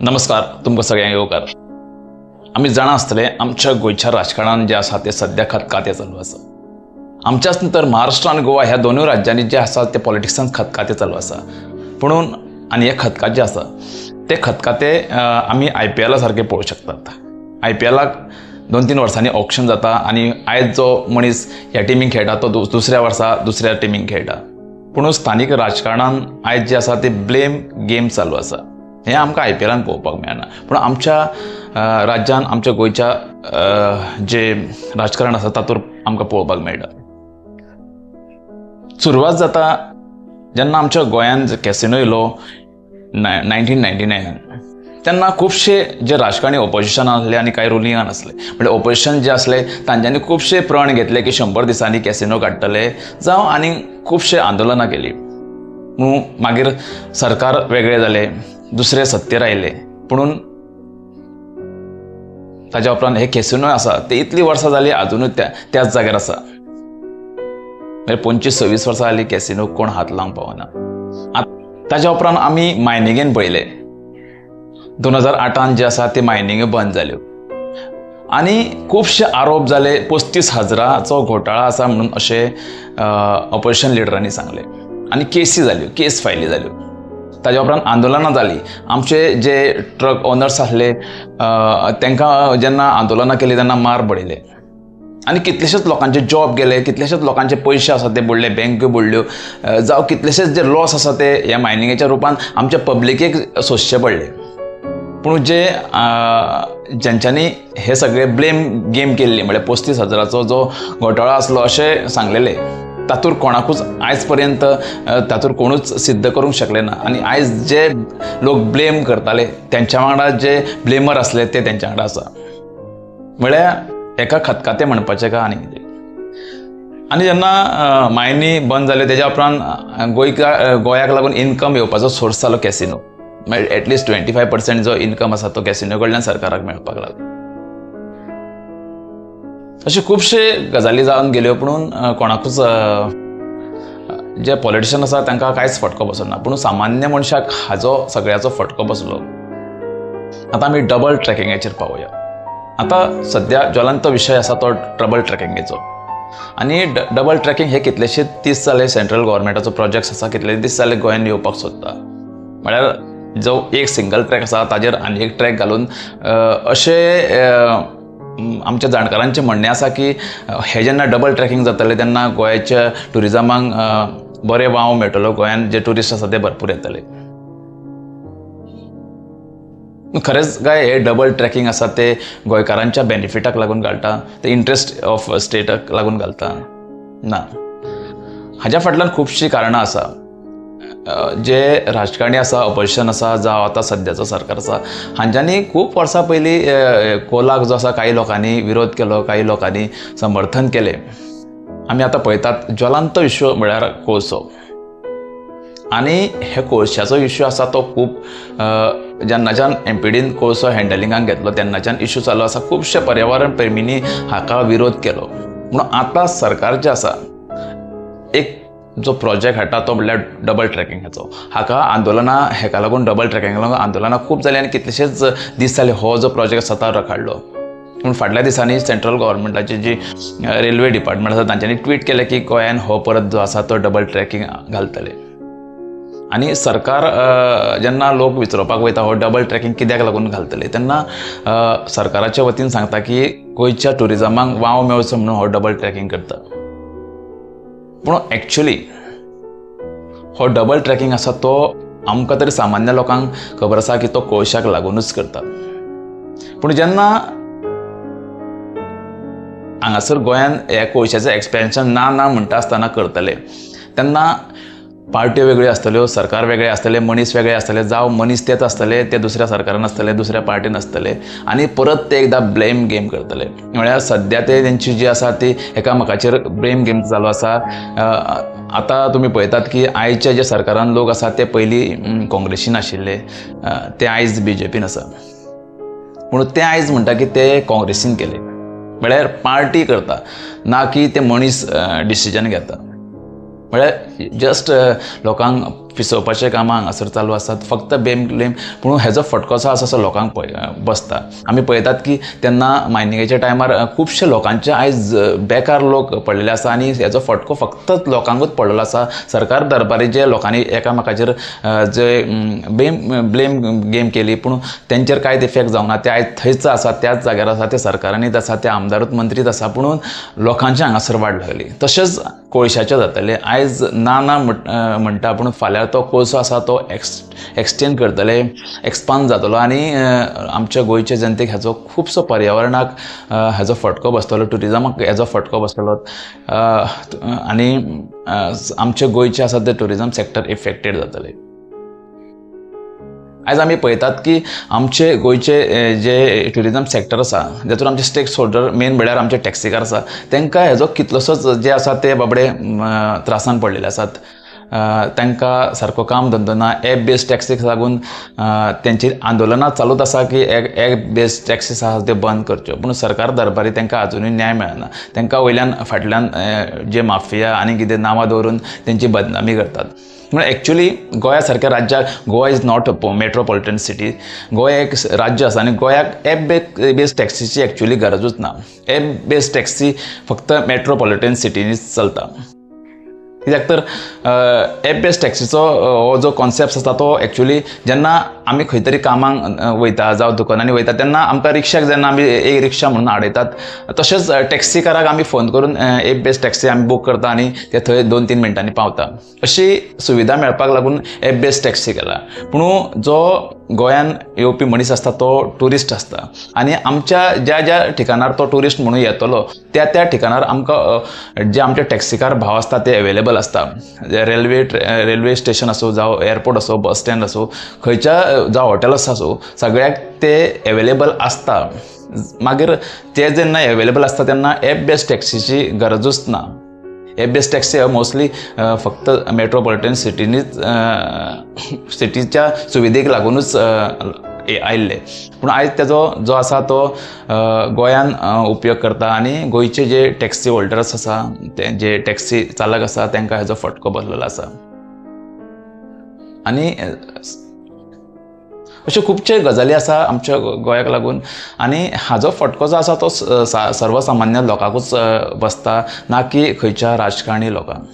नमस्कार, तुमकां सगळ्यांक येवकार. आमी जाणा आसतले आमच्या गोंयच्या राजकारणान जें आसा तें सद्या खतखतें चालू आसा. आमच्याच न्ही तर महाराष्ट्र आनी गोवा ह्या दोनूय राज्यांनी जें आसा तें पॉलिटिक्सान खतखतें चालू आसा. पुणून आनी हें खतखतें जें आसा तें खतखतें आमी आयपीएला सारकें पळोवंक शकतात. आयपीएलाक 2-3 वर्सांनी ऑक्शन जाता आनी आयज जो मनीस ह्या टिमीक खेळटा तो दुसऱ्या वर्सा दुसऱ्या टिमीक खेळटा. पूण स्थानीक राजकारणान आयज जें आसा तें ब्लेम गेम चालू आसा. हें आमकां आयपीएलान पळोवपाक मेळना, पूण आमच्या राज्यान आमच्या गोंयच्या जे राजकारण आसा तातूंत आमकां पळोवपाक मेळटा. सुरवात जाता जेन्ना आमच्या गोंयान कॅसिनो येयलो 1999, तेन्ना खुबशे जे राजकारणी ओपोजिशनान आसले आनी कांय रुलिंगान आसले, म्हणल्यार ओपोजिशन जे आसले तांच्यांनी खुबशे प्रण घेतले की 100 दिसांनी कॅसिनो काडटले जावं, आनी खुबशे आंदोलनां केली. मागीर सरकार वेगळें जालें, दुसरे सत्तेर आयले. पुणून ताज्या उपरांत हे कॅसिनो आसा ते इतलीं वर्सां जालीं आजुनूय त्याच जाग्यार आसा. म्हणजे 25-26 वर्सां जालीं कॅसिनो कोण हात लावंक पावना. ताज्या उपरांत आमी मायनिंगेन पळयलें, 2008 जे आसा ते मायनिंग्यो बंद जाल्यो आनी खुबशे आरोप जाले. 35,000 घोटाळा आसा म्हणून अशें ऑपोजिशन लिडरांनी सांगलें आनी केसी जाल्यो, केस फायली जाल्यो. ताज्या उपरांत आंदोलनां जालीं. आमचे जे ट्रक ओनर्स आसले तांकां जेन्ना आंदोलनां केली तेन्ना मार बडयले आनी कितलेशेच लोकांचे जॉब गेले, कितलेशेच लोकांचे पयशे आसा ते बुडले, बँक्यो बुडल्यो, जावं कितलेशेच जे लॉस आसा ते ह्या मायनिंगेच्या रुपान आमच्या पब्लिकेक सोंसचे पडले. पूण जे जेंच्यांनी हे सगळे ब्लेम गेम केल्ली, म्हळ्यार 35,000 जो घोटाळो आसलो अशें सांगलेलें, तातूंत कोणाकूच आयज पर्यंत तातूंत कोणूच सिद्ध करूंक शकले ना. आनी आयज जे लोक ब्लेम करताले तेंच्या वांगडा जे ब्लेमर आसले ते तेंच्या वांगडा आसा. म्हळ्यार एका खतखतें म्हणपाचें काय आनी कितें. आनी जेन्ना मायनी बंद जाल्यो तेज्या उपरांत गोंयाक लागून इनकम येवपाचो सोर्स जालो कॅसिनो. म्हळ्यार एटलिस्ट 25% जो इनकम आसा तो कॅसिनो कडल्यान सरकाराक मेळपाक लागलो. अशे खुबशे गजाली जावन गेल्यो, पुणून कोणाकूच जे पॉलिटिशन आसा तांकां कांयच फटको बसना, पूण सामान्य मनशाक हाजो सगळ्याचो फटको बसलो. आतां आमी डबल ट्रॅकिंगाचेर पावया. आतां सद्या ज्वलंत विशय आसा तो डबल ट्रॅकिंगेचो. आनी डबल ट्रॅकिंग हे कितलेशे दीस जाले सेंट्रल गव्हर्मेंटाचो प्रोजेक्ट आसा, कितले दीस जाले गोंयान येवपाक सोदता. म्हळ्यार जो एक सिंगल ट्रॅक आसा ताजेर आनी एक ट्रॅक घालून अशें आमच्या जाणकारांचें म्हणणें आसा की हे जेन्ना डबल ट्रॅकिंग जातलें तेन्ना गोंयच्या ट्युरिजमाक बरें वाव मेळटलो, गोंयान जे ट्युरिस्ट आसा ते भरपूर येतले. खरेंच काय हे डबल ट्रॅकिंग आसा ते गोंयकारांच्या बेनिफिटाक लागून घालता, ते इंट्रस्ट ऑफ स्टेटाक लागून घालता ना? हाज्या फाटल्यान खुबशीं कारणां आसा. जे राजकारणी आसा, ऑपोजिशन आसा, जावं आतां सद्याचो सरकार आसा, हांच्यांनी खूब वर्सां पयलीं कोलाक जो आसा कांय लोकांनी विरोध केलो, कांय लोकांनी समर्थन केलें. आमी आतां पळयतात ज्वलंत इश्यू म्हळ्यार कोळसो. आनी हे कोळशाचो इश्यू आसा तो खूब जेन्नाच्यान एमपीडीन कोळसो हँडलिंगाक घेतलो तेन्नाच्यान इश्यू चालू आसा. खुबशे पर्यावरण प्रेमींनी हाका विरोध केलो. म्हणून आतां सरकार जें आसा एक जो प्रोजेक्ट हाडटा तो म्हणल्यार डबल ट्रॅकिंगाचो. हाका आंदोलनां हेका लागून डबल ट्रॅकिंगाक लागून आंदोलनां खूब जालीं आनी कितलेशेच दीस जाले हो जो प्रोजेक्ट आसा तो रखडलो. पूण फाटल्या दिसांनी सेंट्रल गव्हर्मेंटाची जी रेल्वे डिपार्टमेंट आसा तांच्यांनी ट्वीट केलें की गोंयान हो परत जो आसा तो डबल ट्रॅकिंग घालतले. आनी सरकार जेन्ना लोक विचारपाक वयता हो डबल ट्रॅकिंग कित्याक लागून घालतले तेन्ना सरकाराच्या वतीन सांगता की गोंयच्या ट्युरिजमाक वाव मेळचो म्हणून हो डबल ट्रॅकिंग करता. पूण एक्चुली हो डबल ट्रॅकिंग आसा तो आमकां तरी सामान्य लोकांक खबर आसा की तो कोळशाक लागुनूच करता. पूण जेन्ना हांगासर गोंयान ह्या कोळशाचें एक्सपेन्शन ना ना म्हणटा आसतना करतले तेन्ना पार्ट्यो वेगळ्यो आसतल्यो, सरकार वेगळें आसतलें, मनीस वेगळे आसतले, जावं मनीस तेच आसतले, ते दुसऱ्या सरकारान आसतले, दुसऱ्या पार्टीन आसतले आनी परत ते एकदां ब्लेम गेम करतले. म्हळ्यार सद्या ते तेंची जी आसा ती एकामेकाचेर ब्लेम गेम चालू आसा. आतां तुमी पळयतात की आयचे जे सरकारान लोक आसा ते पयलीं काँग्रेसीन आशिल्ले, ते आयज बीजेपीन आसा. पूण ते आयज म्हणटा की ते काँग्रेसीन केले, म्हळ्यार पार्टी करता ना की ते मनीस डिसिजन घेता. म्हळ्यार जस्ट लोकांक पिसोवपाचें कामां हांगासर चालू आसात, फक्त बेम क्लेम. पूण हेजो फटको आसा असो लोकांक बसता. आमी पळयतात की तेन्ना मायनिंगेच्या टायमार खुबशे लोकांचे आयज बेकार लोक पडलेले आसा आनी हेजो फटको फक्त लोकांकूच पडलेलो आसा. सरकार दरबारी जे लोकांनी एकामेकाचेर जे ब्लेम गेम केली पूण तेंचेर कांयच इफेक्ट जावना, ते आयज थंयच आसा, त्याच जाग्यार आसा, ते सरकारांनीच आसा, ते आमदारूच मंत्रीच आसा, पूण लोकांचे हांगासर वाड लागली. तशेंच कोळशाचें जातलें, आयज ना ना म्हणटा पूण फाल्यां तो कोळसो आसा तो एक्सटेंड करतले, एक्सपांड जातलो आनी आमच्या गोंयचे जनतेक हेजो खुबसो पर्यावरणाक हेजो फटको बसतलो, ट्युरिजमाक हेजो फटको बसतलो आनी आमचे गोंयचे आसा ते ट्युरिजम सेक्टर इफेक्टेड जातले. आयज आमी पळयतात की आमचे गोंयचे जे ट्युरिजम सेक्टर आसा जेतून आमचे स्टेक होल्डर मेन म्हळ्यार आमचे टॅक्सीकार आसा, तांकां हेजो कितलोसोच जे आसा ते बाबडे त्रासान पडलेले आसात. तांकां सारको काम धंदो ना. एप बेस्ड टॅक्सीक लागून तेंची आंदोलनां चालूच आसा की एप बेस्ड टॅक्सीस आसा त्यो बंद करच्यो, पूण सरकार दरबारी तांकां आजुनूय न्याय मेळना. तांकां वयल्यान फाटल्यान जे माफिया आनी कितें नांवां दवरून तेंची बदनामी करतात. म्हणून एक्चुली गोंया सारक्या राज्याक, Goa is not a metropolitan city, Goa एक राज्य आसा आनी गोंयाक एप बेस्ड टॅक्सीची एक्चुली गरजूच ना. एप बेस्ड टॅक्सी फक्त मेट्रोपॉलिटन सिटीनीच चलता, कित्याक तर एप बेस्ड टॅक्सीचो हो जो कॉन्सेप्ट आसा तो एक्चुली जेन्ना आमी खंय तरी कामाक वयता जावं दुकानांनी वयता तेन्ना आमकां रिक्षाक जेन्ना आमी एक रिक्षा म्हणून हाडयतात, तशेंच टॅक्सीकाराक आमी फोन करून एप बेस्ड टॅक्सी आमी बूक करता आनी ते थंय 2-3 मिनटांनी पावता. अशी सुविधा मेळपाक लागून एप बेस्ड टॅक्सी केला. पूण जो गोंयान येवपी मनीस आसता तो ट्युरिस्ट आसता आनी आमच्या ज्या ज्या ठिकाणार तो ट्युरिस्ट म्हणून येतलो त्या त्या ठिकाणार आमकां जे आमचे टॅक्सीकार भाव आसता ते एवेलेबल आसता. रेल्वे स्टेशन आसूं जावं एअरपोर्ट आसूं, बस स्टँड आसूं, खंयच्या जावं हॉटेल आसूं, सगळ्याक ते एवेलेबल आसता. मागीर ते जेन्ना एवेलेबल आसता तेन्ना एप बेस्ड टॅक्सीची गरजूच ना. एप बेस्ड टॅक्सी मोस्टली फक्त मेट्रोपॉलिटन सिटीनीच सिटीच्या सुविधेक लागूनच आयिल्ले, पूण आयज तेजो जो आसा तो गोंयान उपयोग करता आनी गोंयचे जे टॅक्सी होल्डर्स आसा, ते जे टॅक्सी चालक आसा तांकां हेजो फटको बसलेलो आसा. आनी अश्यो खुबशे गजाली आसा आमच्या गोंयाक लागून आनी हाजो फटको जो आसा तो सर्वसामान्य लोकांकूच बसता, ना की खंयच्या राजकारणी लोकांक.